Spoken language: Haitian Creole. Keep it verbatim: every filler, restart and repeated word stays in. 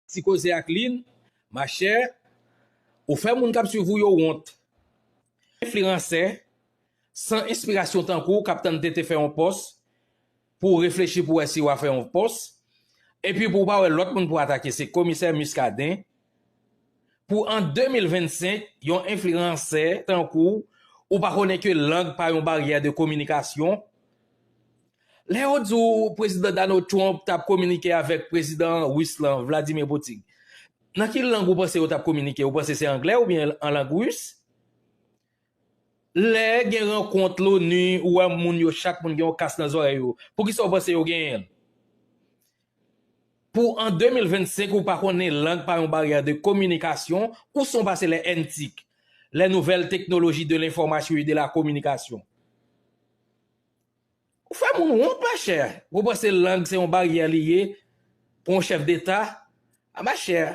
ti koze ak li, machè, ou fè moun k ap swiv ou yo wont. Enfliyansè san enspirasyon tankou w k ap tann tete fè yon pòs pou w reflechi pou w wè si w a fè yon pòs, epi pou w pa wè lòt moun pou w atake, se komisè Muscadin. Pou an de mil vennsenk, yon enfliyansè tankou w, ou pa konnen ke lang pa yon baryè de kominikasyon? Lè yo di w prezidan Donald Trump t ap kominike avèk prezidan ris lan, Vladimir Putin, nan ki lang ou panse yo t ap kominike? Ou panse se anglè oubyen an lang ris? Lè gen rankont l'ONU, ou wè moun yo, chak moun gen yon kas nan zòrèy yo. Poukisa w panse yo genyen l? Pou an de mil vennsenk, ou pa konnen lang pa yon baryè de kominikasyon, ou son pase lè antik, lè nouvèl teknoloji de lenfòmasyon e de la kominikasyon. Ou fè moun wont, machè. Ou panse lang se yon baryè li ye pou yon chèf deta? A, machè,